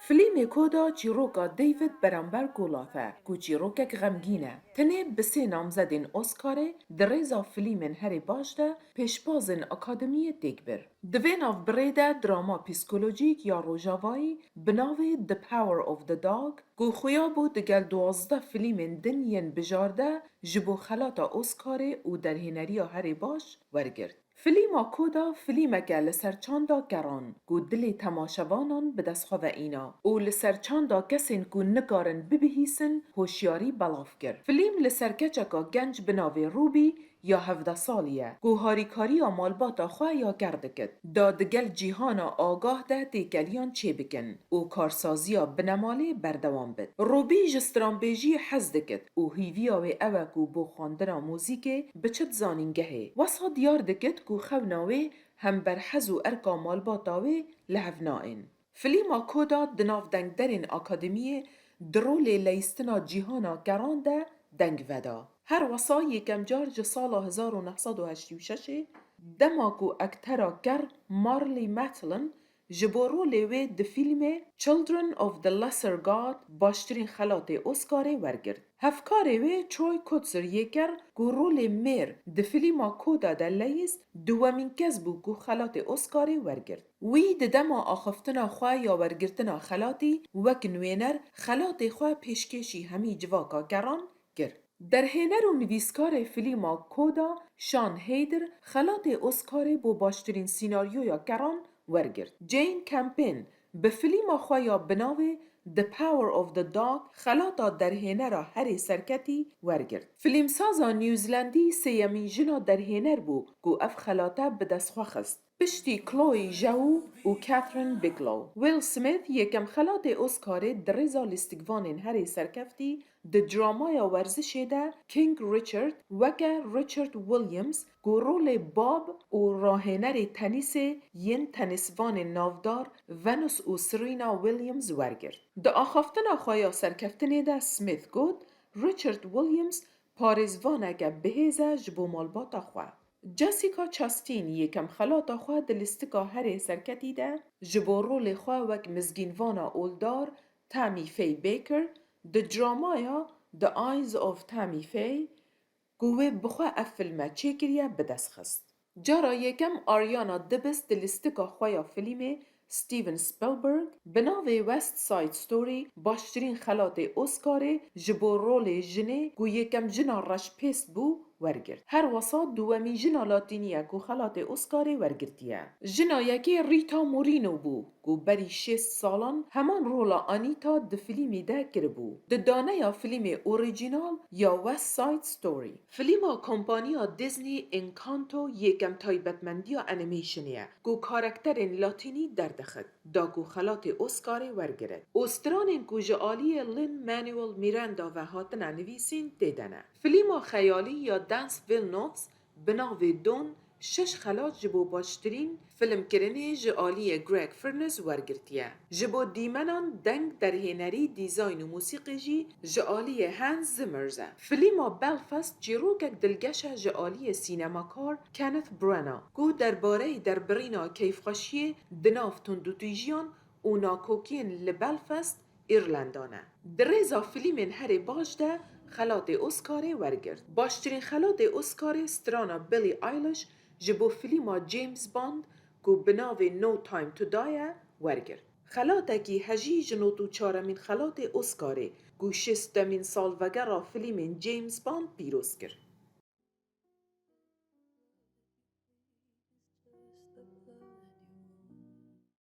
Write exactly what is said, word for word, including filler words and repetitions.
Filmê Coda çîroka David beramber Goliath e, ku çîrokek xemgîn e. Tenê bi sê namzedên Oscarê di rêza filmên herê baş de pêşbazên Akademiyê têk bir. Di vê navbirê de drama psîkolojîk ya Rojavayî bi navê The Power of the Dog, ku xuya bû digel duwazdeh filmên din yên bijarde ji bo xelata Oscarê û derhêneriya herê baş wergirt. Filma Coda filmeke li ser çanda keran ku dilê temaşevanan bi dest xwe ve îna û li ser çanda kesên ku nikarin bibihîsin hoşyarî belav kir. Film li ser keçeka genc bi navê Ruby ya hevdeh salî ye ku harîkariya malbata xwe ya ker dikit da digel cîhana agah de têkeliyan çêbikin û karsaziya binemalê berdewam bit. Ruby ji stranbêjiyê hez dikit û hîviya wê ew e ku bo xwendina muzîkê biçit zanîngehê. Wesa diyar dikit ku xewna wê hember hez û erka malbata wê li hev nayên. Filma Coda di nav dengderên akademiyê di rolê leyistina cîhana keran de deng veda. Her wesa yekemcar ji sala hezar û neh sed û heştê û şeş ê, dema ku ektera ker Marlee Matlin ji bo rolê wê di fîlmê Children of the Lesser God baştirîn xelatê Oscarê wergirt. Hevkarê wê Troy Kotsur yê ker ku rolê mêr di filma Coda de leyîst, duwemîn kes bû ku xelatê Oscarê wergirt. Wî di dema axiftina xwe ya wergirtina xelatî wek nûêner xelatê xwe pêşkêşî hemî civaka keran kir. Derhêner û nivîskarê filma Coda Sean Heder xelatê Oscarê bo baştirîn sînaryoya keran wergirt. Jane Campion bi filma xwe ya bi navê The Power of the Dog xelata derhênera herê serketî wergirt. Filmsaza Newzelandî sêyemîn jina derhêner bû ku ev xelate bi dest xwe xist. Piştî Chloe Zhao û Kathryn Bigelow, Will Smith yekem xelatê Oscarê di rêza lîstikvanên herê serkeftî di dramaya werzişê de King Richard weke Richard Williams ku rolê Bob û rahênerê tenîsê yên tenîsvanên navdar Venus û Serena Williams wergirt. Di axaftina xwe ya serkeftinê de Smith got, Richard Williams parêzvaneke bihêz e ji bo malbata xwe. Jessica Chastain yekem xelata xwe di lîstika herê serketî de ji bo rolê xwe wek mizgînvana oldar Tammy Faye Bakker di dramaya The Eyes of Tammy Faye, ku wê bi xwe ev filme çêkiriye, bi dest xist. Cara yekem Ariana Dibes di lîstika xwe ya filmê Steven Spielberg bi navê West Side Story baştirîn xelatê Oscarê ji bo rolê jinê ku yekem jina reşpêst bû wergirt. Her wesa duwemîn jina latînî ye ku xelatê Oscarê wergirtiye. Jina yekê Rita Moreno bû ku berî şêst salan heman rola Anita di filmî de kiribû. Di daneya filmê orîjînal ya West Side Story. Filma kompaniya Disney Encanto yekem taybetmendiya animationê ye ku karakterên latînî derdixit, da ku xelatê Oscarê wergirit. Û stranên ku ji aliyê Lin-Manuel Miranda ve hatine nivîsîn tê de ne. Filma xeyalî ya Denis Villeneuve bi navê Dune şeş xelat ji bo baştirîn filmkirinê ji aliyê Greg Furness wergirtiye. Ji bo dîmenan deng, derhênerî, dîzayn û mûsîqî jî ji aliyê Hans Zimmers e. Filma Belfast çîrokek dilgeş e ji aliyê sînemakar Kenneth Branagh, ku derbareyê derbirîna keyfxweşiyê di nav tundûtîjiyan û nakokiyên li Belfast, Îrlanda ne. Di rêza filmên herê baş de xelatê Oscarê wergirt. Baştirîn xelatê Oscarê strana Billie Eilish ji bo filma James Bond ku bi navê No Time to Die ye, wergirt. Xelatekî hejî ji nod û çaremîn xelatê Oscarê ku şêstemîn salvegera filmên James Bond pîroz kir.